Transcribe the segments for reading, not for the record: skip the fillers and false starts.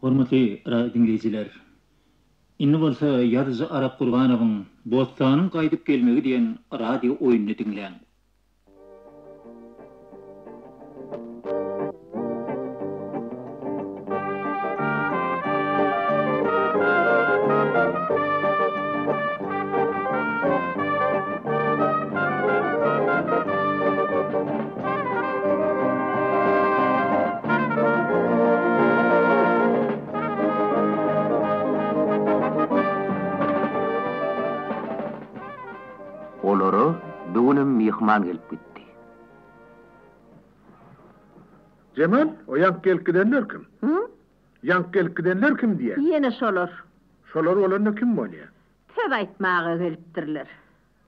Hormatly radio diňleýjiler! Indi bolsa ýazyjy Arap Gurbanowyň Bossanyň gaýdyp gelmegi diýen radio oýnuny diňläň. Olara bu günem myhman gelip gitdi. Jemal, o ýaňky gelip gidenler kim? Hü? Ýaňky gelip gidenler kim diýýän? Ýene şolar. Şolar bolanda kim bolýa? Söz aýtmaga gelipdirler.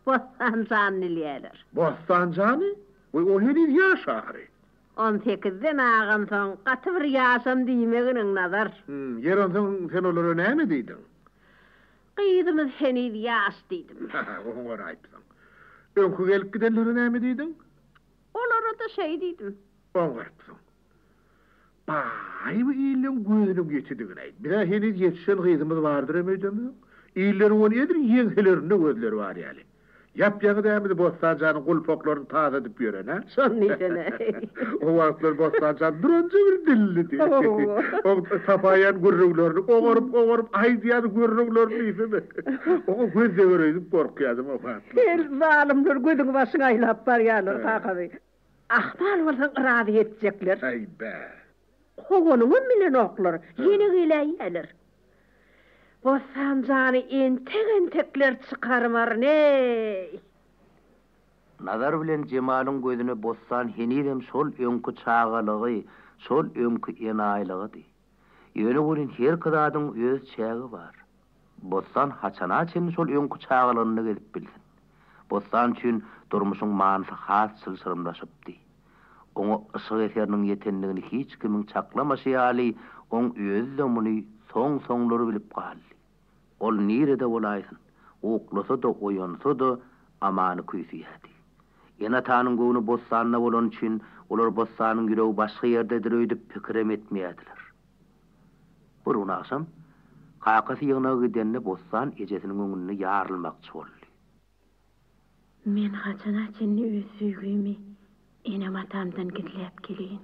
Bossan jany diýýärler. Bossan jany? Weý, o heniz ýaş ahyry. On sekizden agansoň, gaty bir ýaşam diýmeginiň, Nazar. Hüm, ýeri onsoň sen olara näme diýdiň? Gyzymyz heniz ýaş diýdim. Ha-ha, oňaraýypsyň. Öňki gelip gidenlere näme diýdiň? Olara-da şeý diýdim. Oňarypsyň. Baý, bu illeň gözüniň ýetidigini-äý. Biz-ä heniz ýetişen gyzymyz bardyram öýdemzok. Illeriň ony edil ýeňselerinde gözleri bar ýaly. Ýap-ýaňy dämidi Bossan janyň gulpaklaryny tazadyp ýören-ä? Şony diýsene. O wagtlar Bossan jan duranja bir dillidi. Oň tapaýan gürrüňlerini, oňaryp-oňaryp aýdýan gürrüňlerini diýsene. Oňa göz deger öýdüp gorkýadym o wagtlar. Hel, zalymlar gözüňi-başyňy aýlap barýarlar, kakasy. Ahmal bolsaň razy etjekler. Äý, bä. Kowanyňam bilenoklar, ýene geläýýäler. Bossan jany entek-entekler çykarmaryn-eý! Nazar bilen Jemalyň gözüne Bossan henizem şol öňki çagalygy, şol öňki enaýylygydy. Ýöne welin herki zadyň öz çägi bar. Bossan haçana çenli şol öňki çagalygynda gezip bilsin? Bossan üçin durmuşyň manysy has çylşyrymlaşypdy. Oňa yşyk eseriniň ýetendigini hiç kimiň çaklamaşy ýaly, oň özi-de muny soň-soňlar bilip galdy. Ol nirede bolaýsyn, uklasa-da, oýansa-da, Amany küýseýärdi. Ene-atanyň göwni Bossanda bolany üçin, olar Bossanyň ýüregi başga ýerdedir öýdüp pikirem etmeýärdiler. Bir gün agşam, kakasy ýygnaga gidende Bossan ejesiniň öňünde ýarylmakçy boldy. Men haçana çenli öz söýgimi enem-atamdan gizläp geleýin?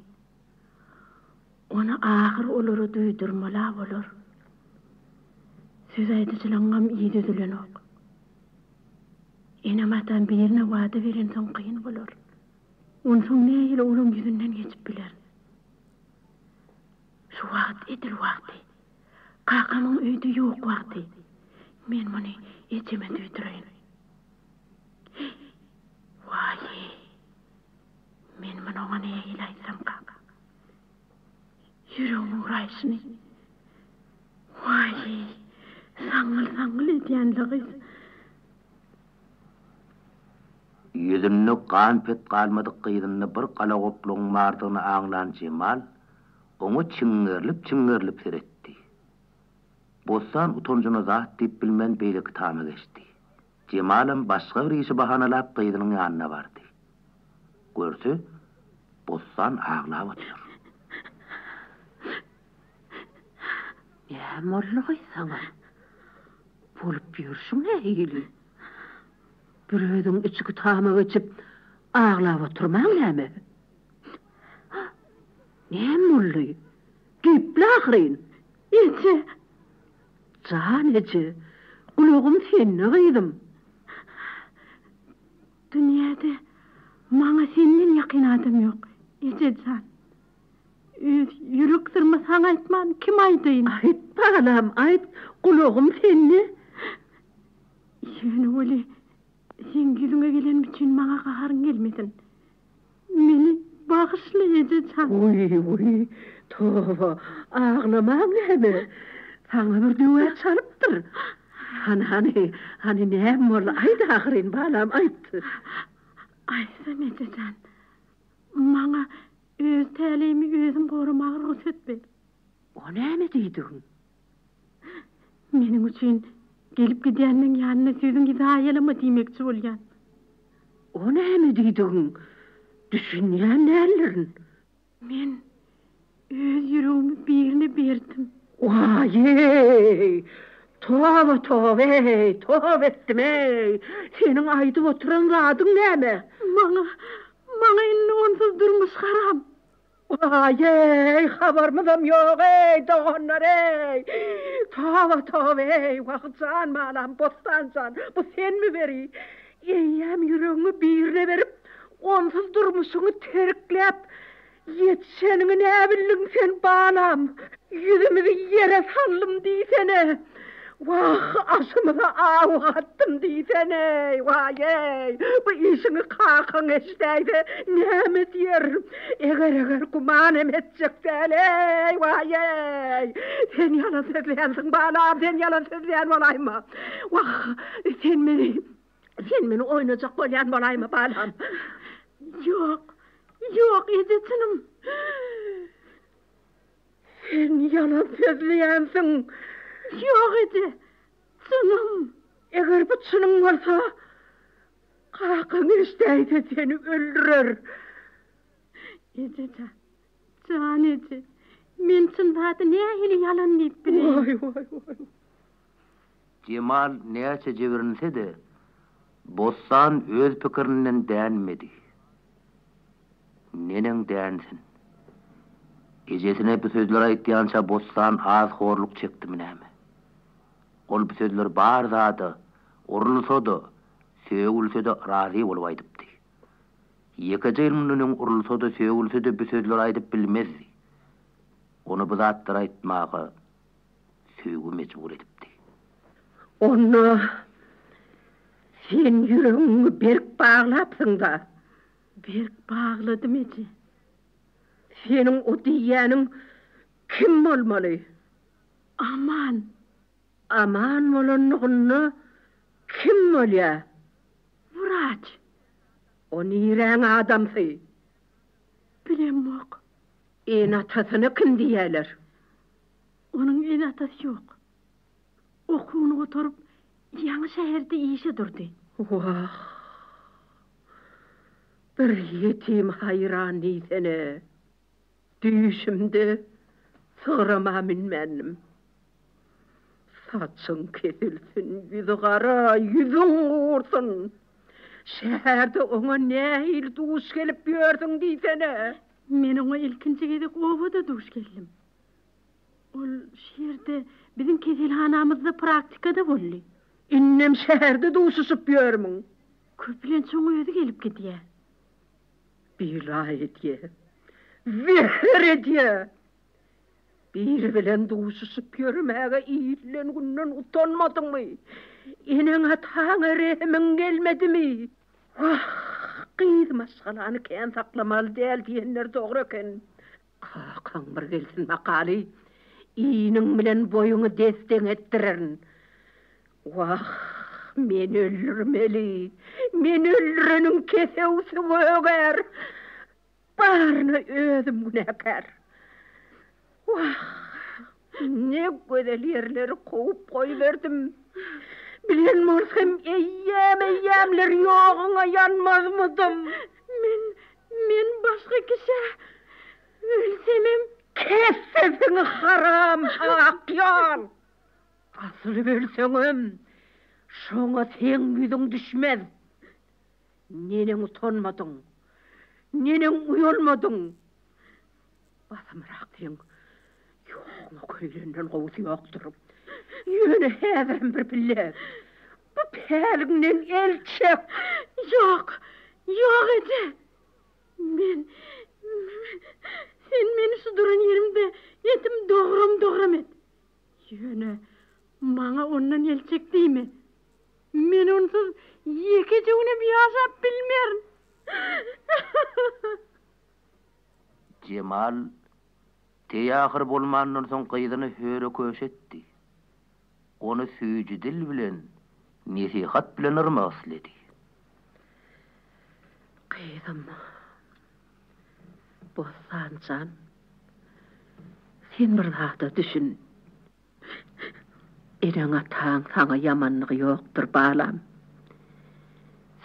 Ony ahyr olara duýdurmaly-a bolar. Söz aýdyjylygyňam yzy üzülenok. Enem-atam birine wada berensoň kyn bolar. Onsoň nähili olaň ýüzünden geçip bilerin? Şu wagt edil wagty. Kakamyň öýde ýok wagty. Men muny ejeme duýduraýyn. Heý, waý-eý! Men muny oňa nähili aýtsamkam? Ýüregimiň uraýşyny. Waý-eý, saňňyl-saňňyl edýän-le gyz. Ýüzünde gan-pet galmadyk gyzynda bir galagoplugyň bardygyny aňlan Jemal oňa çiňňerilip-çiňňerilip seretdi. Bossan utanjyna zat diýip bilmän beýleki tama geçdi. Jemalam başga bir işi bahanalap gyzynyň ýanyna bardy. Görse, Bossan aglap otyr. Näme boldy gyz saňa? Bolup ýörşüň nähili? Bir özüň içki tama geçip, aglap oturmaň näme? Näme boldy? Geple ahyryn! Eje! Jan eje, gulagym sende gyzym. Dünýäde maňa senden ýakyn adam ýok, eje jan. Öz ýürek syrymy saňa aýtman, kime aýdaýyn? Aýt, balam, aýt, gulagym sende. Ýöne weli, seň ýüzüňe gelenim üçin maňa gaharyň gelmesin. Meni bagyşla, eje jan. Wiý, wiý, toba, aglamaň näme? Saňa bir döw-ä çalypdyr. Hany, hany, hany näme boldy, aýt ahyryn, balam, aýt. Aýtsam, eje jan, maňa öz täleýimi özüm goramaga rugsat ber. O näme diýdigiň? Meniň üçin gelip gidýänleň ýanynda sözüňi zaýalama diýmekçi bolýan. O näme diýdigiň? Düşünýän däldirin. Men öz ýüregimi birine berdim. Waý-eý! Toba, toba-eý! Toba etdim-eý! Seniň aýdyp oturan zadyň näme? Maňa, maňa indi onsuz durmuş haram. Waý-eý, habarymyzam ýog-eý, doganlar-eý! Toba, toba-eý! Wah, jan balam, Bossan jan, bu senmi beri? Eýýäm ýüregiňi birine berip, onsuz durmuşyňy terkläp, Ýetişeniňi näbildiň sen, balam? Ýüzümizi ýere saldym diýsene. Wah, aşymyza aw gatdym diýsene. Waý-eý, bu işiňi kakaň eşidäýse näme diýer? Eger-eger güman hem etjek däl-eý, waý-eý! Sen ýalan sözleýänsiň, balam, sen ýalan sözleýän bolaýma. Wah, sen meni Sen meni oýnajak bolýan bolaýma, balam? Ýok, ýok, eje çynym. Sen ýalan sözleýänsiň. Ýok, eje, çynym. Eger bu çynyň bolsa, kakaň eşidäýse seni öldürer. Eje jan, jan eje, men çyn zady nähili ýalan diýip bileýin? Waý, waý, waý. Jemal näçe jibrinse-de, Bossan öz pikirinden dänmedi. Neneň dänsin? Ejesine bu sözleri aýtýança Bossan az horluk çekdimi näme? Ol bu sözleri bar zada, urulsa-da, sögülse-de razy bolup aýdypdy. Ýekeje ýyl mundan öň urulsa-da, sögülse-de bu sözleri aýdyp bilmezdi. Ony bu zatlary aýtmaga söýgi mejbur edipdi. Onda sen ýüregiňi berk baglapsyň-da? Berk bagladym, eje. Seniň o diýýäniň kim bolmaly? Aman. Aman bolanlygynda kim bolýa? Wraç. O niräň adamsy? Bilemok. Ene-atasyna kim diýýäler? Onuň ene-atasy ýok. Okuwyny gutaryp, ýaňy şäherde işe durdy. Wah, bir ýetim haýran diýsene. Düýşümde sygrama münmändim. Saçyň kesilsin, ýüzi gara, ýüzüň gursun. Şäherde oňa nähili duş gelip ýörsüň diýsene. Men oňa ilkinji gezek obada duş geldim. Ol şu ýerde, biziň keselhanamyzda praktikada boldy. Indem şäherde duşuşyp ýörmüň? Köplenç oň özi gelip gidýär. Bela edýä. Zeher edýä. Biri bilen duşuşyp ýörmäge ilden-günden utanmadyňmy? Eneň-ataňa rehimiň gelmedimi? Wah, gyz maşgalany kän saklamaly däl diýenleri dogry eken. Kakaň bir gelsin bakaly, iniň bilen boýuňy des-deň etdirerin. Wah, meni öldürmeli, meni öldüreniň kesewsi gögär. Baryna özüm günäkär. Wah, ne gözel ýerleri kowup goýberdim. Bilen bolsam, eýýäm-eýýämler ýoguňa ýanmazmydym. Men, men başga kişä ölsemem. Kes sesiňi haram, akýol! Asylyp ölseňem, şoňa seň ýüzüň düşmez. Neneň utanmadyň? Neneň uýalmadyň? Basymrak seň ýoguňa köýlenden gowusy ýokdur. Ýöne häzirem bir pille bu päliňden el çek! Ýok, ýok eje! Men, sen meni şu duran ýerimde etim dogram-dogram et. Ýöne maňa ondan el çek diýme. Men onsuz ýekeje günem ýaşap bilmerin. Jemal teý-ahyr bolmandan soň gyzyny höre-köşe etdi. Ony süýji dil bilen, nesihat bilen yrmak isledi. Gyzym, Bossan jan, sen bir zada düşün. Eneň-ataň saňa ýamanlygy ýokdur, balam.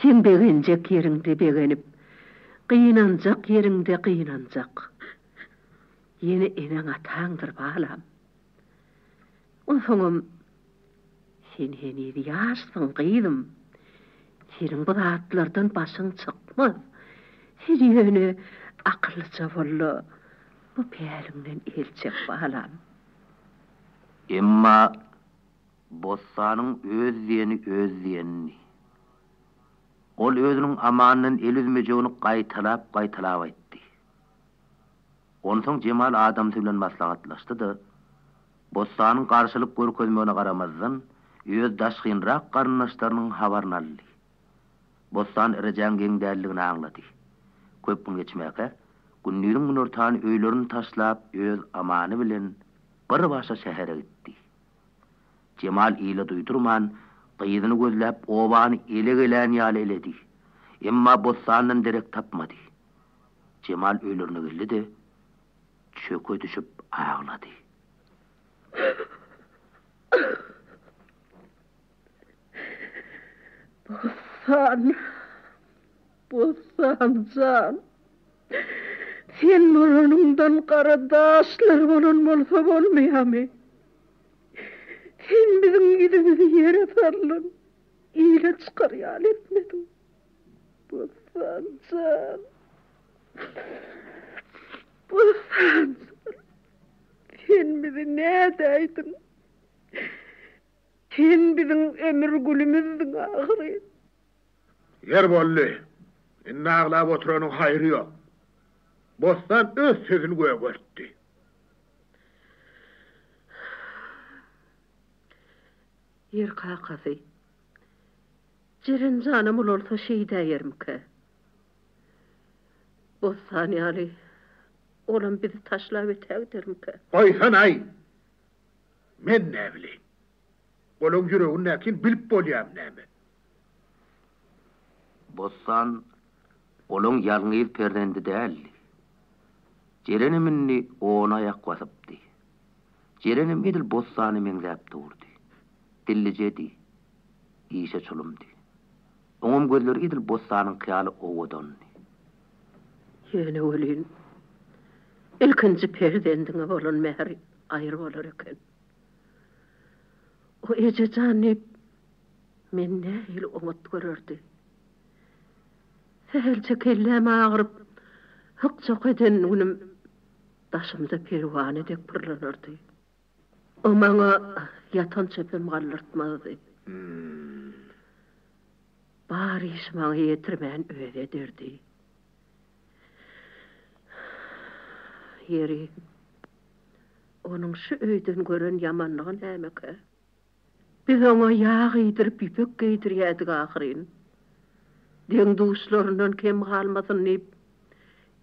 Seň begenjek ýeriňde begenip, gynanjak ýeriňde gynanjak. Ýene eneň-ataňdyr, balam. Onsoňam sen heniz ýaşsyň, gyzym. Seniň bu zatlardan başyň çykmaz. Sen ýöne akyllyja bol-da, bu päliňden el çek, balam. Emma Bossanyň öz diýeni öz diýenidi. Ol özüniň Amandan el üzmejegini gaýtalap-gaýtalap aýtdy. Onsoň Jemal adamsy bilen maslahatlaşdy-da, Bossanyň garşylyk görkezmegine garamazdan, öz daşgynrak garyndaşlarynyň habaryny aldy. Bossan rejäň geň däldigini aňlady. Köp gün geçmäkä, gündiziň günortany öýlerini taşlap, öz Amany bilen bir başa şähere gitdi. Jemal ile duýdurman, gyzyny gözläp obany ele gelän ýaly eledi. Emma Bossandan derek tapmady. Jemal öýlerine geldi-de, çöke düşüp aglady. Bossan, Bossan jan, sen bolanyňdan gara daşlar bolan bolsa bolmaýamy? Sen biziň ýüzümizi ýere saldyň, ile çykar ýaly etmediň. Bossan jan, Bossan jan, sen bizi nädäýdiň? Sen biziň ömür gülümizdiň ahyryn. Ýer boldy. Indi aglap oturanyň haýry ýok. Bossan öz sözüni gögertdi. Ýer kakasy. Jeren janam ulalsa şeýdäýermikä? Bossan ýaly olam bizi taşlap ötägidermikä? Goýsanaý! Men näbileýin. Olaň ýüregindäkini bilip bolýarmy näme? Bossan olaň ýalňyz perzendi däldi. Jerenem indi ona aýak basypdy. Jerenem edil Bossana meňzäp durdy. Dillijedi. Işe çulumdy. Oňam gözleri edil Bossanyňky ýaly owadandy. Ýöne welin, ilkinji perzendiňe bolan mähir aýry bolar eken. O eje jan diýip, meni nähili oňat görerdi. Sähelçe kelläm agyryp, hyk-çok eden günüm daşymda perwana dek pyrlanardy. O maňa ýatan çöpem galdyrtmazdy. Bar işi maňa ýetirmän özi ederdi. Ýeri, onuň şu öýden gören ýamanlygy nämekä? Biz oňa ýag iýdirip, ýüpek geýdirýärdik ahyryn. Deň-duşlaryndan kem galmasyn diýip,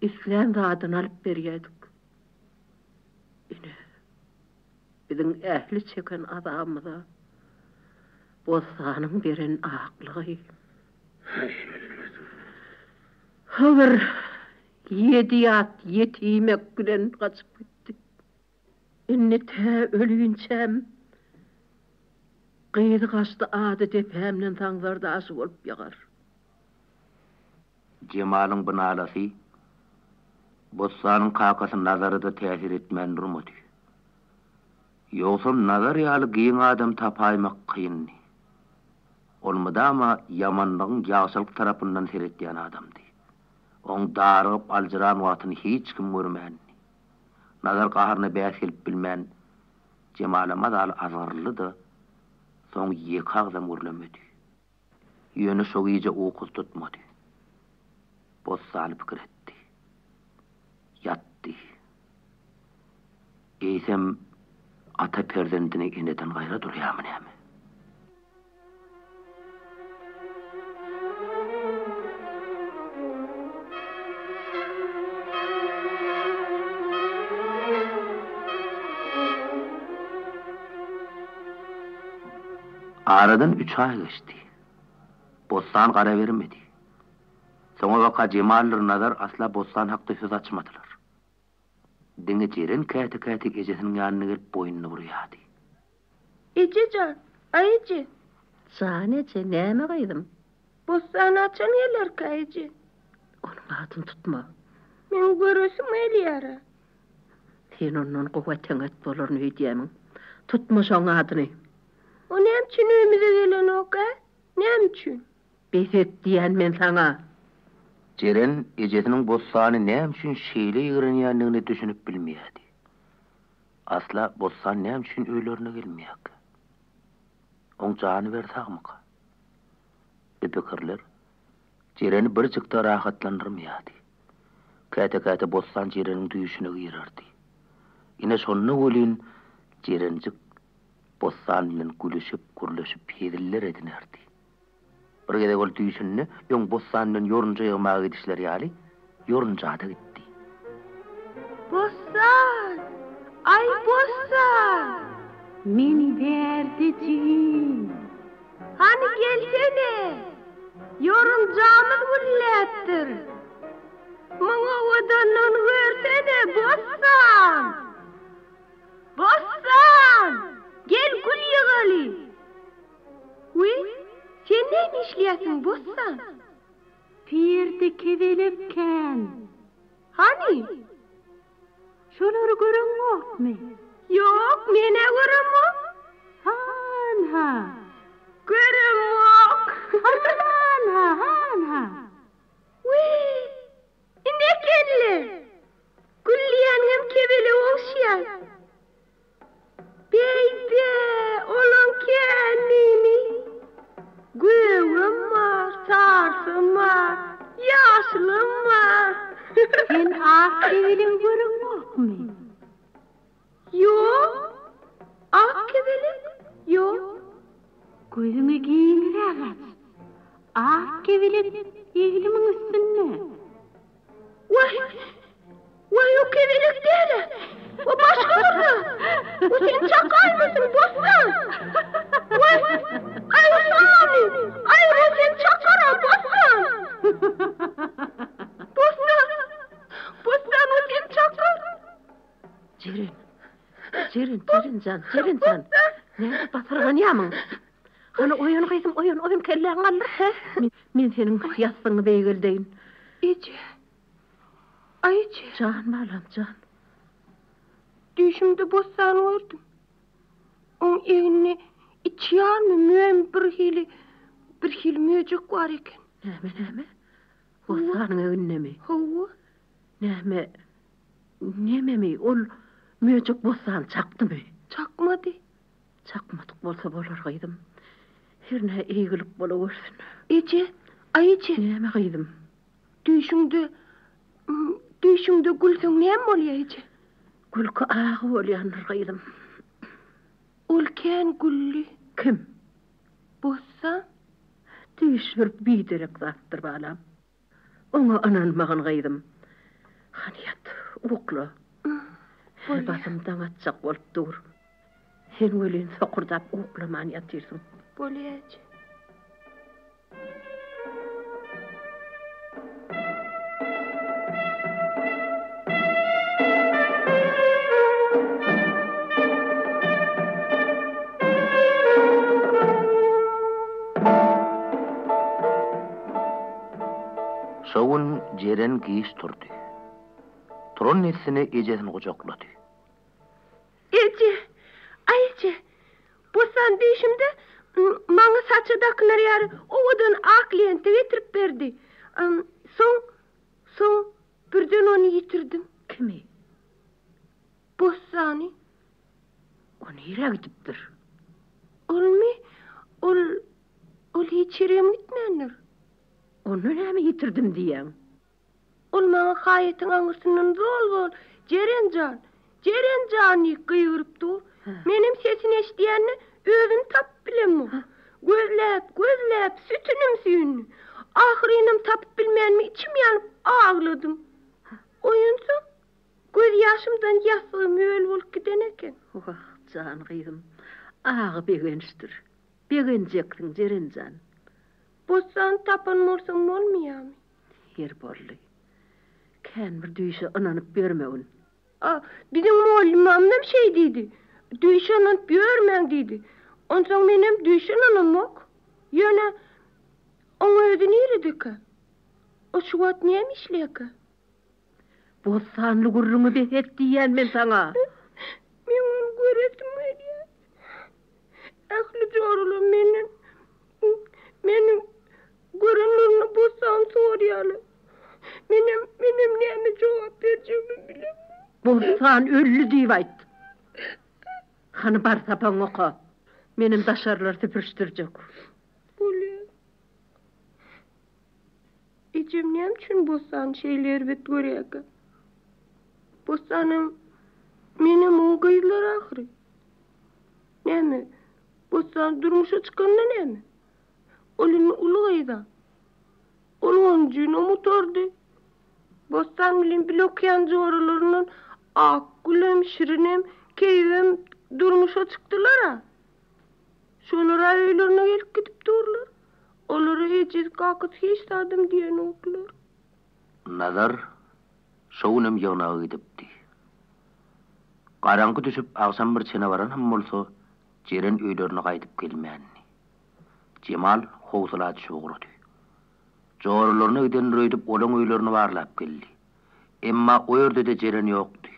islän zadyny alyp berýärdik. Ine, biziň ähli çeken azabymyza Bossanyň beren aklygy. Hydyr ýedi ýat ýetimek bilen gaçyp gitdi. Indi tä ölinçäm gyzy gaçdy ady depämden saňsar daşy bolup ýagar. Jemalyň bu nalasy Bossanyň kakasy Nazara-da täsir etmän durmady. Ýogsam Nazar ýaly giň adam tapaýmak kyndy. Ol mydama ýamanlygyň ýagşylyk tarapyndan seretýän adamdy. Oň darygyp aljyran wagtyny hiç kim görmändi. Nazar gaharyna bäs gelip bilmän, Jemala mazaly azgyryldy-da, soň ýeke agzam gürlemedi. Ýöne şo gije ukusy tutmady. Bossany pikir etdi. Ýatdy. Eýsem, ata perzendini eneden gaýra durýarmy näme? Aradan üç aý geçdi. Bossan gara bermedi. Soňabaka Jemaldyr Nazar asla Bossan hakda söz açmadylar. Diňe Jeren käte-käte ejesiniň ýanyna gelip boýnuny burýardy. Eje jan, aý eje. Jan eje, näme gyzym? Bossan haçan gelerkä eje? Onuň adyny tutma. Meň göresim gelýär-ä. Sen ondan gowy eteňet bolaryn öýdýämiň? Tutma şoň adyny. O näme üçin öýümize gelenok, ä? Näme üçin? Bes et diýýän men saňa. Jeren ejesiniň Bossany näme üçin şeýle ýigrenýändigine düşünip bilmeýärdi. Asla Bossan näme üçin öýlerine gelmeýärkä? Oň jany bir sagmyka? Bu pikirler Jereni birjik-de rahatlandyrmaýardy. Käte-käte Bossan Jereniň düýşüne girerdi. Ine şonda welin Jerenjik Bossan bilen gülüşip, gürleşip heziller edinerdi. Bir gezek ol düýşünde öň Bossan bilen ýorunja ýygmaga gidişleri ýaly, ýorunja-da gitdi. Bossan! Aý, Bossan! Men bärde jigim. Hany gelsene! Ýorunjamyz gülläpdir. Muň owadanlygyny görsene, Bossan! Bossan! Gel gül ýygaly! Wiý, sen näme işleýärsiň, Bossan? Perde kebelek kän. Hany? Şolary göreňokmy? Ýok, men-ä göremok. Han-ha. Göremok. Han-ha, han-ha. Wiý, ine kelle. Gülleýäniňem kebelege ogşaýar. Beýde, olaň känini. Gögem bar, sarsam bar, ýaşylam bar. Sen ak kebelegi göreňokmy? Ýok. Ak kebelek? Ýok. Gözüňi giňräk aç. Ak kebelek egnimiň üstünde. Waý! Waý, o kebelek däl-ä! O başga bir zat! O seni çakaýmasyn, Bossan! Waý! Aý, Samy! Aý, o seni çakar-a, Bossan! Bossan! Bossan, o seni çakar! Jeren! Jeren, Jeren jan, Jeren jan! Näme basyrganýamyň? Hany oýan gyzym, oýan, oýan, kelläňi galdyr. Men seniň ýassygyňy beýgeldeýin. Eje, aý eje. Jan balam, jan. Düýşümde Bossany gördüm. Oň egninde içýanmy, möými birhili, birhili möjek bar eken. Näme, näme? Bossanyň egnindemi? Hawa. Näme, nememi, ol möjek Bossany çakdymy? Çakmady. Çakmadyk bolsa bolar gyzym. Hernä eýgilik bolawersin. Eje, aý eje. Näme gyzym? Düýşüňde, düýşüňde gülseň näme bolýa eje? Gülki agy bolýandyr gyzym. Ol kän güldi. Kim? Bossan. Düýş bir biderek zatdyr balam. Oňa ynanmagyn gyzym. Hany ýat, ukla. Bolýa. Basym daň atjak bolup dur. Sen welin sokurdap uklaman ýatyrsyň. Bolýa eje. Şo gün Jeren giç turdy. Turan dessine ejesini gujaklady. Eje, aý eje, Bossan düýşümde maňa saça dakynar ýaly owadan ak lenta getirip berdi. Soň, soň birden ony ýitirdim. Kimi? Bossany. O nirä gidipdir? Olmy? Ol, ol hiç ýerem gitmändir. Onda näme ýitirdim diýýäň? Ol maňa haýatyň aňyrsyndan zol-zol, Jeren jan! Jeren jan! diýip gygyryp dur. Menem sesini eşidýände özüni tapyp bilemok. Gözläp, gözläp, sütünim süýndi. Ahyrynam tapyp bilmänime içim ýanyp agladym. Oýansam, gözýaşymdan ýassygym öl bolup giden eken. Wah, jan gyzym, agy begençdir. Begenjeksiň, Jeren jan. Bossany tapan bolsam bolmaýarmy? Ýeri boldy. Kän bir düýşe ynanyp ýörmegin. A, biziň mugallymamyzam şeý diýdi. Düýşe ynanyp ýörmäň diýdi. Onsoň menem düýşe ynanamok. Ýöne, oň özi niredekä? O şu wagt näme işleýärkä? Bossanly gürrüňi bes et diýýän men saňa. Meň ony göresim gelýär. Bossan öldi diýip aýt. Hany bar sapagyňy oka. Menem daşarylary süpürişdirjek. Bolýa. Ejem näme üçin Bossany şeýle erbet görýärkä? Bossanam, menem oň gyzlary ahyry. Näme, Bossan durmuşa çykanda näme? Ol indi uly gyz-a. Ol onuňjynam gutardy. Bossan bilen bile okaýan joralaryndan Akgülem, Şirinem, Keýigem durmuşa çykdylar-a. Şolar-a öýlerine gelip gidip durlar. Olara ejesi, kakasy hiç zadam diýenoklar. Nazar şo günem ýygnaga gidipdi. Garaňky düşüp, agşam bir çene baranam bolsa, Jeren öýlerine gaýdyp gelmändi. Jemal howsala düşüp ugrady. Joralaryna gidendir öýdüp olaň öýlerini barlap geldi. Emma o ýerde-de Jeren ýokdy.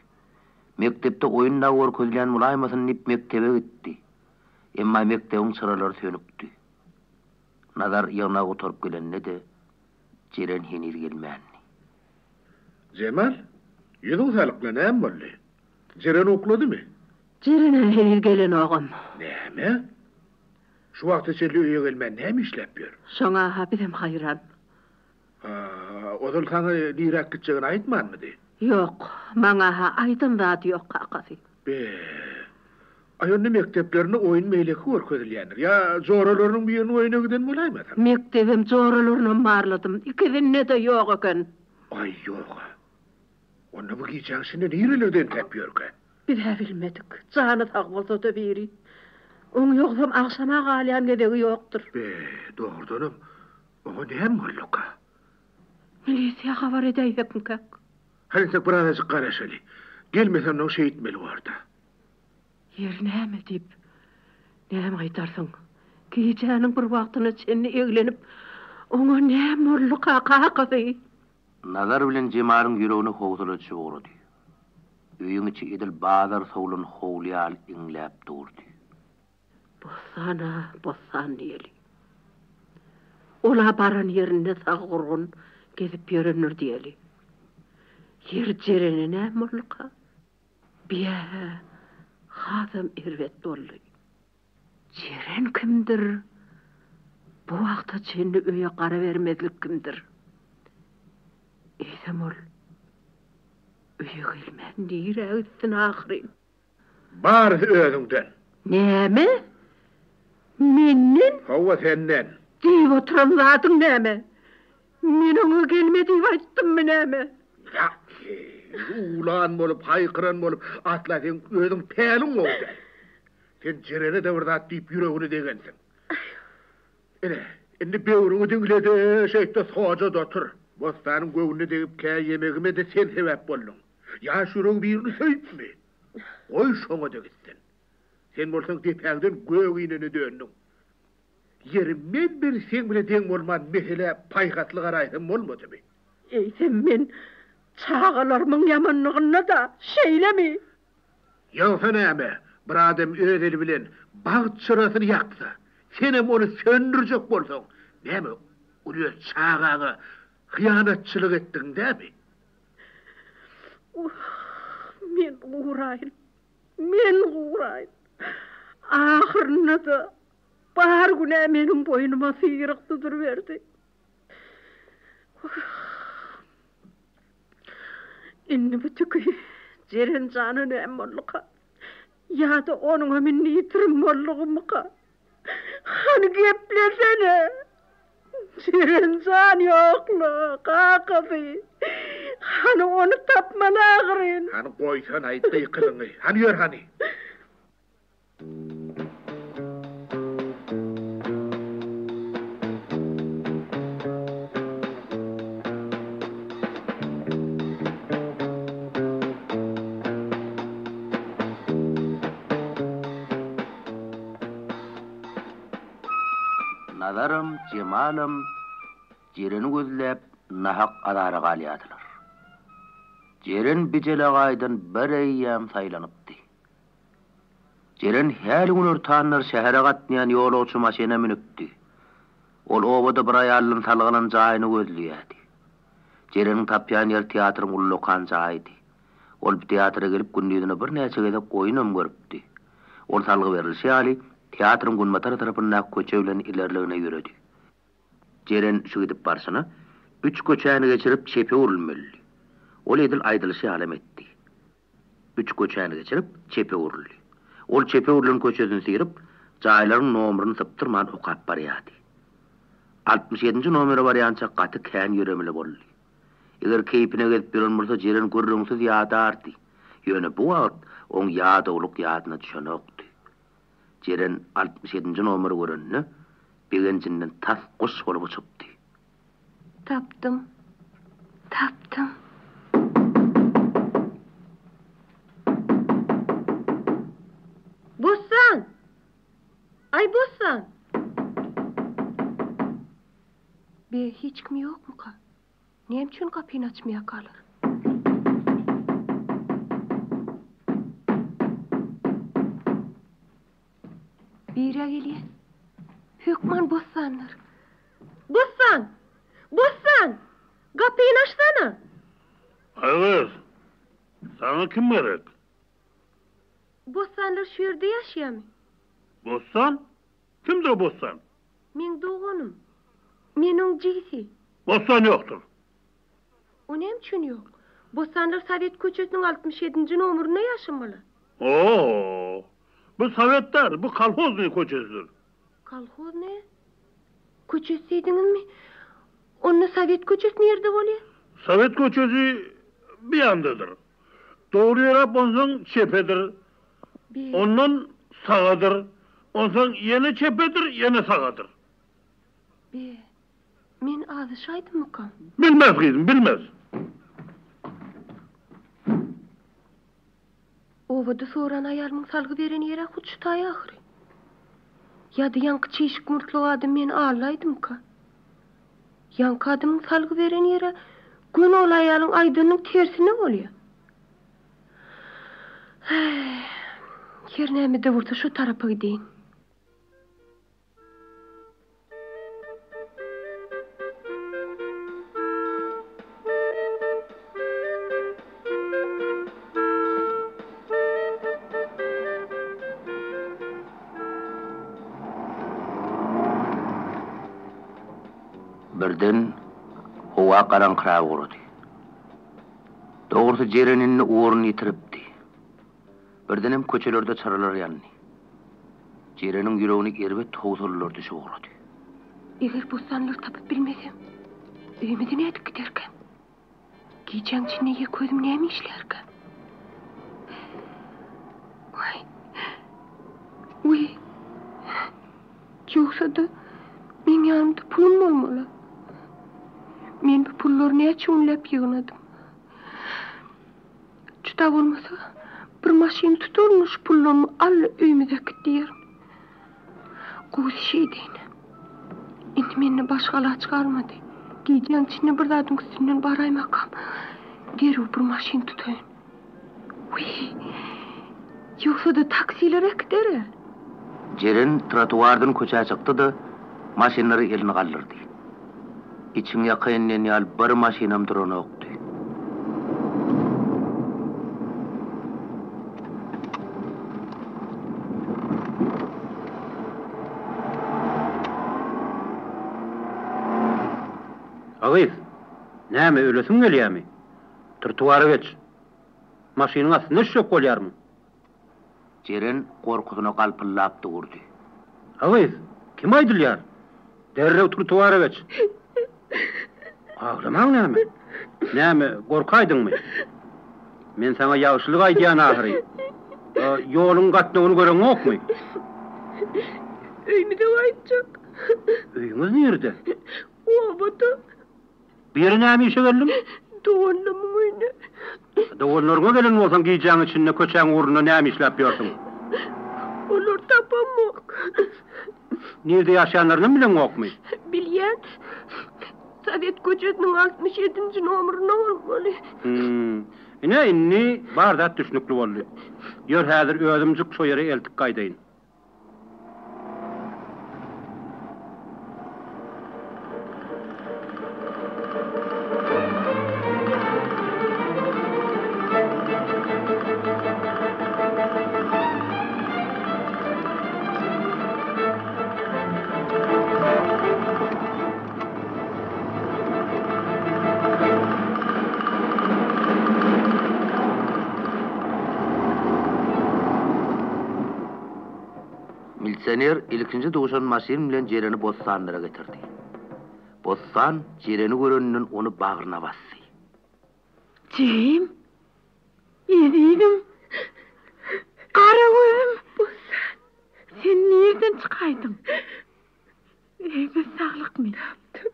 Mekdepde oýun dagy görkezilýän bolaýmasyn diýip mekdebe gitdi. Emma mekdebiň çyralary sönükdi. Nazar ýygnagy gutaryp gelende-de Jeren heniz gelmändi. Jemal, ýüzüň salykla, näme boldy? Jeren ukladymy? Jeren-ä heniz gelenogam. Näme? Şu wagta çenli öýe gelmän näme işläp ýör? Şoňa-ha bizem haýran. Ha, ozal saňa niräk gitjegini aýtmanmydy? Ýok, maňa-ha aýdan zady ýok, kakasy. Be, aý onda mekdeplerinde oýun beýleki görkezilýändir. Ýa joralarynyň biriniň öýüne giden bolaýmasyn? Mekdebem, joralarynam barladym. Ikisinde-de ýok eken. Aý, ýog-a. Onda bu gijäň içinde nirelerde entäp ýörkä? Biz-ä bilmedik. Jany sag bolsa-da biri. Oň ýogsam agşama galýan gezegi ýokdur. Be, dogrudanam, oňa näme bolduka? Milisiýa habar edäýsekmikäk? Hany entek birazajyk garaşaly. Gelmese onnoň şeýtmeli bor-da. Ýeri näme diýip, näme aýdarsyň? Gijäniň bir wagtyna çenli eglenip, oňa näme bolduka, kakasy? Nazar bilen Jemalyň ýüregine howsala düşüp ugrady. Öýüň içi edil bazar sowlan howly ýaly iňläp durdy. Bossan-a, Bossan diýeli. Ol-a baran ýerinde sag-gurgun gezip ýörendir diýeli. Ýeri Jerene näme bolduka? Biýä-hä hasam erbet boldy. Jeren kimdir? Bu wagta çenli öýe gara bermezlik kimdir? Eýsem ol öýe gelmän nirä gitsin ahyryn? Barysy özüňden. Näme? Menden? Hawa, senden. Diýip oturan zadyň näme? Men oňa gelme diýip aýtdymmy näme? Ýa, uwlan bolup, haýkyran bolup, asla seň özüň päliň gowy däl. Sen Jerene-de bir zat diýip ýüregini degensiň. Ine, indi böwrüňi diňle-de, şeýtde soja-da otur. Bossanyň göwnüne degip käýemegime-de sen sebäp bolduň. Ýaş ýüregi birini söýüpmi? Goý şoňa-da gitsin. Sen bolsaň depäňden gök inene döndüň. Ýeri, men bir seň bile deň bolman meselä paýhasly garaýsam bolmadymy? Eýsem men çagalarymyň ýamanlygynda-da şeýlemi? Ýogsa näme, bir adam öz eli bilen bagt çyrasyny ýaksa, senem ony söndürjek bolsaň, näme, ol öz çagaňa hyýanatçylyk etdigiň dämi? Wah, men guraýyn, men guraýyn. Ahyrynda-da bar günä meniň boýnuma syrykdy duruberdi. Wah! Indi bu tüki Jeren jana näme bolduka? Ýa-da onuňam indi ýitirim boldugymyka? Hany geplesene! Jeren jan ýok-la, kakasy! Hany ony tapmaly ahyryn! Hany goýsana-aý gykylygyňy! Hany ýör hany! Nazaram, Jemalam Jereni gözläp nahak azara galýardylar. Jeren bijelegaýdan bireýýäm saýlanypdy. Jeren häli günortanlar şähere gatnaýan ýolagçy maşyna münüpdi. Ol obada bir aýaldan salgy alan jaýyny gözleýärdi. Jereniň tapýan ýeri teatryň ullakan jaýydy. Ol bu teatra gelip gündizine birnäçe gezek oýunam görüpdi. Ol salgy berlişi ýaly, teatryň günbatar tarapyndaky köçe bilen ilerligine ýöredi. Jeren şu gidip barşyna, üç köçäni geçirip çepe öwrülmelidi. Ol edil aýdylyşy ýalam etdi. Üç köçäni geçirip, çepe öwrüldi. Ol çepe öwrülen köçesini syryp, jaýlaryň nomerini sypdyrman okap barýardy. 67-nji nomere barýança gaty kän ýöremeli boldy. Eger keýpine gezip ýören bolsa Jeren gürrüňsiz ýadardy. Ýöne bu wagt oň ýadawlyk ýadyna düşenokdy. Jeren 67-nji nomeri görende, begenjinden tas guş bolup uçupdy. Tapdym. Tapdym. Bossan! Aý, Bossan! Be, hiç kim ýokmuka? Näme üçin gapyny açmaýarkalar? Biri-ä gelýär. Hökman Bossandyr. Bossan! Bossan! Gapyny açsana! Aý gyz, saňa kim gerek? Bossanlar şu ýerde ýaşaýarmy? Bossan? Kimdir o Bossan? Meň doganym. Men oň jigisi. Bossan ýokdur. O näme üçin ýok? Bossanlar Sowet köçesiniň 67-nji nomerinde ýaşamaly. O-o! Bu Sowet däl, bu Kolhoznyý köçesidir. Kolhoznyý köçesi diýdiňizmi? Onda Sowet köçesi nirde bolýar? Sowet köçesi bu ýandadyr. Dogry ýöräp onsoň çepedir. Ondan sagadyr. Onsoň ýene çepedir, ýene sagadyr. Be, men azaşaýdymmykam? Bilmez gyzym, bilmez. Obada soran aýalymyň salgy beren ýeri-ä hut şu taý ahyry. Ýa-da ýaňky çişik murtly adam meni aldaýdymyka? Ýaňky adamyň salgy beren ýeri göni ol aýalyň aýdanynyň tersine bolýar. Häý, her näme-de bolsa şo tarapa gideýin. Birden howa garaňkyrap ugrady. Dogrusy Jeren indi ugruny ýitiripdi. Birdenem köçelerde çyralar ýandy. Jereniň ýüregine erbet howsalalar düşüp ugrady. Eger bossanlary tapyp bilmesem, öýümize nädip giderkäm? Gijäň içinde ýeke özüm näme işlärkäm? Waý! Wiý! Ýogsa-da, meň ýanymda pulum bolmaly. Men bu pullary näçe günläp ýygnadym. Juda bolmasa, bir maşyn tutaryn, şu pullarymy al-da öýümize äkit diýerin. Gowusy şeýdeýin. Indi mende başga alaç galmady. Gijäň içinde bir zadyň üstünden baraýmakam, derrew bir maşyn tutaýyn. Wiý, ýogsa-da taksiler äkider-ä. Jeren trotuardan köçä çykdy-da, maşynlara elini galdyrdy. Içiň ýakaýyn diýen ýaly bir maşynam duranokdy. A gyz, näme, ölesiň gelýämi? Trotuara geç. Maşynyň astyna düşjek bolýarmyň? Jeren gorkusyna galpyldap durdy. A gyz, kime aýdylýar? Derrew trotuara geç! Aglamaň näme? Näme, gorkaýdyňmy? Men saňa ýagşylyk aýdýan ahyry. Ýoluň gatnawyny göreňokmy? Öýümize gaýtjak. Öýüňiz nirde? Obada. Bu ýere näme işe geldiň? Doganlarymyň öýüne. Doganlaryňa gelen bolsaň gijäň içinde köçäň ugrunda näme işläp ýörsüň? Olary tapamok. Nirde ýaşaýanlarynam bileňokmy? Bilýän. Sowet köçesiniň 67-nji nomerinde bolmaly. Hüm. Ine, indi bar zat düşnükli boldy. Ýör häzir özümjik şo ýere eltip gaýdaýyn. Milisioner ilkinji duşan maşyn bilen Jereni Bossanlara getirdi. Bossan Jereni göreninden ony bagryna basdy. Jigim, ezizim, gara gözüm! Bossan! Sen nirden çykaýdyň? Öýümiz saglykmy? Tapdym.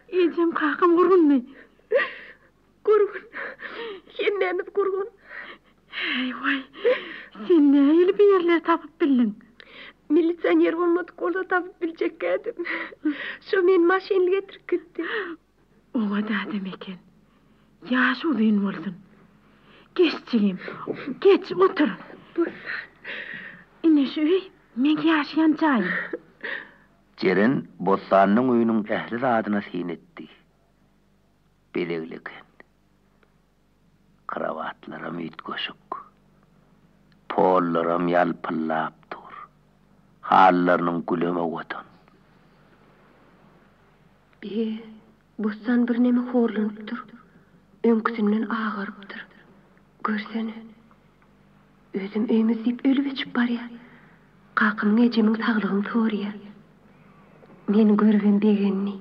Ejem, kakam gurgunmy? Gurgun. Hemmämiz gurgun. Eý, waý, sen nähili bu ýerleri tapyp bildiň? Milisioner bolmadyk bolsa tapyp biljekkädim. Şo meni maşynly getirip gitdi. Oňat adam eken. Ýaşy uzyn bolsun. Geç jigim, geç, otur. Bossan. Ine şu öý meň ýaşaýan jaýym. Jeren Bossanyň öýüniň ähli zadyna syn etdi. Bezegli eken. Krowatlaram üýtgeşik. Pollaram ýalpyldap dur. Halylarynyň gülem owadan. Be, Bossan birneme horlanypdyr. Öňküsinden agarypdyr. Görsene. Özem öýümiz diýip ölüp-öçüp barýar. Kakamyň, ejemiň saglygyny soraýar. Meni görübem begendi.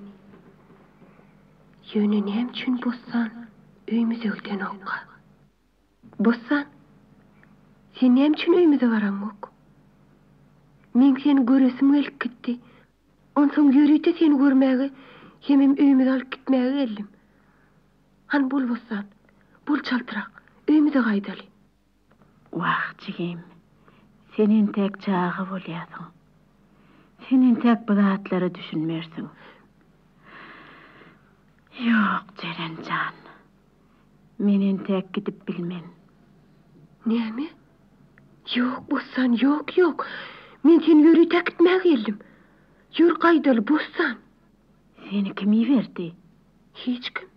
Ýöne näme üçin Bossan öýümize gidenokka? Bossan, sen näme üçin öýümize baraňok? Meň seni göresim gelip gitdi. Onsoň ýörite seni görmäge hemem öýümize alyp gitmäge geldim. Hany bol Bossan, bol çaltrak, öýümize gaýdaly. Wah, jigim, sen entäk çaga bolýarsyň. Sen entäk bu zatlara düşünmersiň. Ýok, Jeren jan, men entäk gidip bilmen. Näme? Ýok, Bossan, ýok, ýok. Men seni ýörite äkitmäge geldim. Ýör gaýdaly, Bossan. Seni kim iberdi? Hiç kim.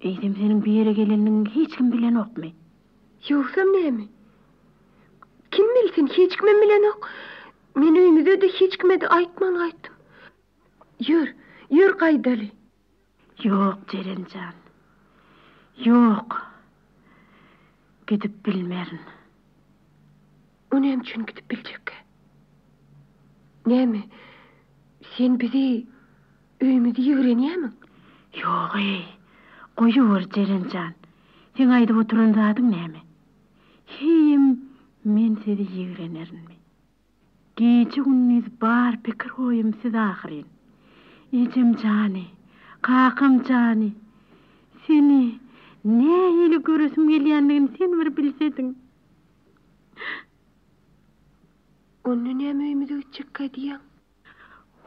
Eýsem seniň bu ýere geleniňi hiç kim bilenokmy? Ýogsam näme? Kim bilsin, hiç kimem bilenok. Men öýmüze-de hiç kime-de aýtman gaýtdym. Ýör, ýör gaýdaly. Ýok, Jeren jan. Ýok. Gidip bilmerin. O näme üçin gidip biljekkä? Näme, sen bizi, öýümizi ýigrenýämiň? Ýog-eý, goýuber, Jeren jan. Seň aýdyp oturan zadyň näme? Heýem men sizi ýigrenerinmi? Gije-gündiz bar pikir-oýum siz ahyryn. Ejem jany, kakam jany, seni nähili göresim gelýändigini sen bir bilsediň. Onda näme öýümize gitjekkä diýýäň?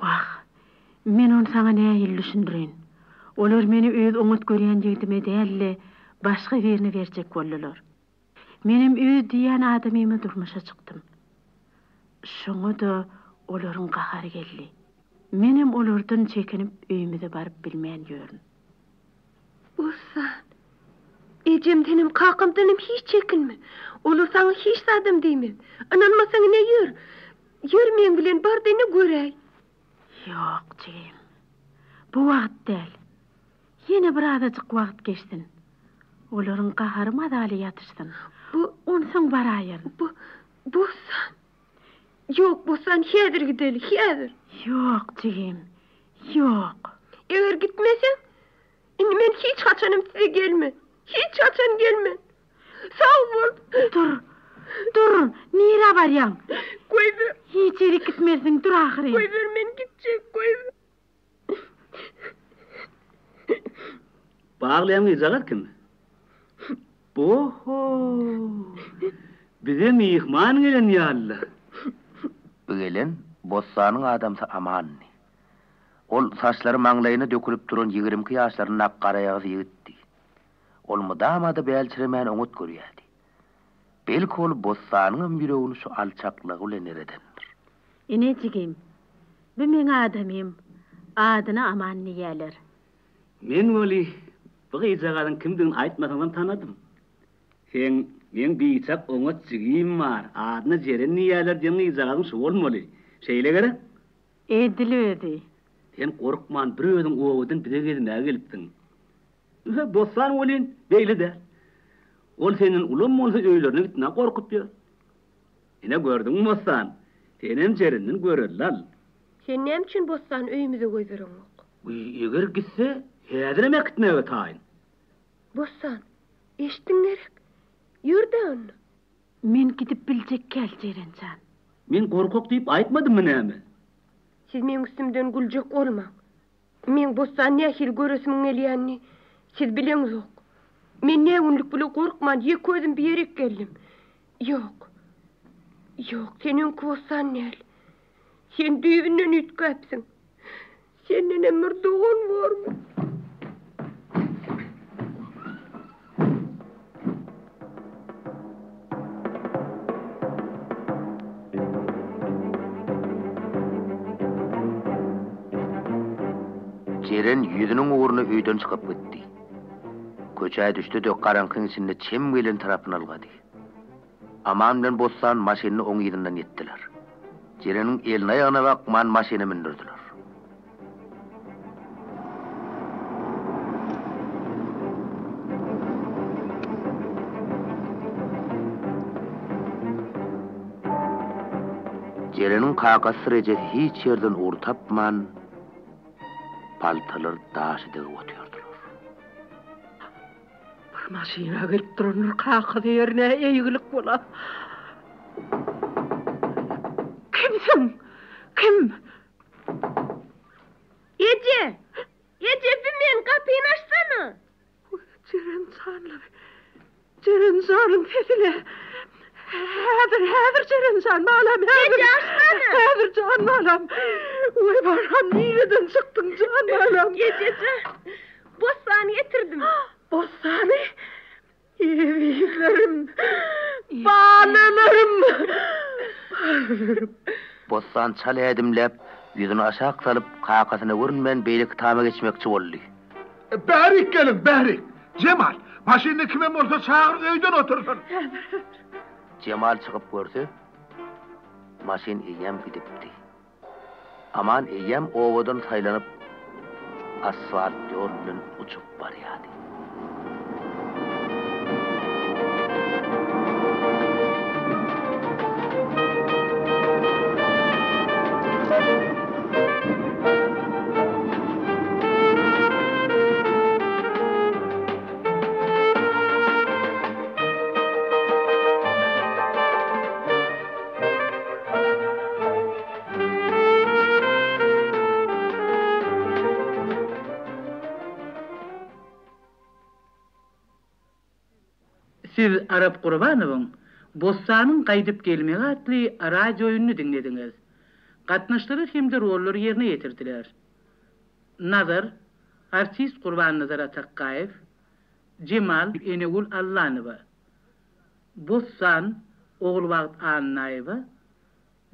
Wah, men ony saňa nähili düşündireýin? Olar meni öz oňat görýän ýigdime däl-de, başga birine berjek boldular. Menem öz diýýän adamyma durmuşa çykdym. Şoňa-da olaryň gahary geldi. Menem olardan çekinip öýümize baryp bilmän ýörün. Bossan, ejemdenem, kakamdanam hiç çekinme. Olar saňa hiç zadam diýmez. Ynanmasaň ine ýör. Ýör meň bilen bar-da ine göräý. Ýok, jigim. Bu wagt däl. Ýene bir azajyk wagt geçsin. Olaryň gahary mazaly ýatyşsyn. Bu. Onsoň baraýaryn. Bu, Bossan. Ýok, Bossan, häzir gideli, häzir. Ýok, jigim, ýok. Eger gitmeseň, indi men hiç haçanam size gelmen. Hiç haçan gelmen. Sag bol. Dur, dur, nirä barýaň? Goýber. Hiç ýerik gitmersiň, dur ahyryn. Goýber, men gitjek, goýber. Baglaýan gyzjagaz kim? Bo-ho! Bize myhman gelen ýaly-la. Bu gelen Bossanyň adamsy Amandy. Ol saçlary maňlaýyna dökülip duran ýigrimki ýaşlaryndaky garaýagyz ýigitdi. Ol mydama-da bälçiremän oňat görýärdi. Belki ol Bossanyňam ýüregini şu alçaklygy bilen eredendir. Ine jigim, bu meň adamym, adyna Aman diýýäler. Men weli bu gyzjagazyň kimdigini aýtmasaňam tanadym. Seň meň biçak oňat jigim bar, adyna Jeren diýýäler diýen gyzjagazyň şu bolmaly. Şeýle gerek? Edil özi. Sen gorkman bir özüň obadan bize gezmäge gelipsiň. Ýöne Bossan welin beýle däl. Ol senden ulam bolsa öýlerine gitmäge gorkup ýör. Ine gördüňmi Bossan? Senem Jerenden görelde al. Sen näme üçin Bossany öýümize goýbereňok? Wiý, eger gitse, häzirem äkitmäge taýyn. Bossan, eşitdiň gerek? Ýör-dä onda. Men gidip biljek däl, Jeren jan. Men gorkak diýip aýtmadymmy näme? Siz meň üstümden güljek bolmaň. Meň Bossany nähili göresimiň gelýänini siz bileňzok. Men nä günlük bile gorkman ýeke özüm bir ýerik geldim. Ýok. Ýok, sen öňki Bossan däl. Sen düýbünden üýtgäpsiň. Sendenem bir dogan bormy? Jeren ýüzüniň ugruna öýden çykyp gitdi. Köçä düşdi-de, garaňkyň içinde çem gelen tarapyna ylgady. Aman bilen Bossan maşynda oň yzyndan ýetdiler. Jereniň eline-aýagyna bakman maşyna mündürdiler. Jereniň kakasydyr ejesi hiç ýerden ugur tapman, paltalary daşa degip otyrdylar. Bir maşyna gelip durandyr kakasy ýerine eýgilik bola. Kimsiň? Kim? Eje! Eje bi men gapyny açsana! Jeren janly. Jeren janyň sesine. Häzir, häzir Jeren jan, balam, häzir. Eje açsana! Häzir jan balam. Weý balam, nireden çykdyň jan balam? Eje jan, Bossany getirdim. Bossany? Ezizlerim, balalarym, balalarym. Bossan çal ädimläp, ýüzüni aşak salyp, kakasyna görünmän beýleki tama geçmekçi boldy. Bärik geliň, bärik! Jemal, maşynda kimem bolsa çagyr, öýden otursyn! Jemal çykyp görse, maşyn eýýäm gidipdi. Aman eýýäm obadan saýlanyp, asfalt ýol bilen uçup barýardy. Siz Arap Gurbanowyň Bossanyň gaýdyp gelmegi atly radioýunyny diňlediňiz. Gatnaşdylar hem-de rollary ýerine ýetirdiler. Nazar, artist Gurbannazar Atakgaýew, Jemal, Enegül Allanowa. Bossan, Ogulbagt Annaýewa,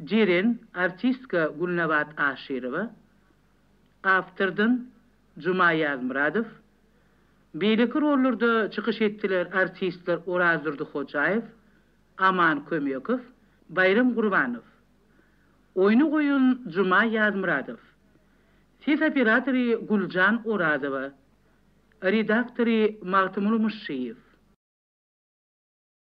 Jeren, artistka Gülnabat Aşyrowa, awtordan Juma Ýazmyradow, beýleki rollarda çykyş etdiler artistler Orazdurdy Hojaýew, Aman Kömekow, Baýram Gurbanow. Oýny goýan Juma Ýazmyradow. Ses operatory Güljan Orazowa. Redaktory Magtymguly Myşşyýew.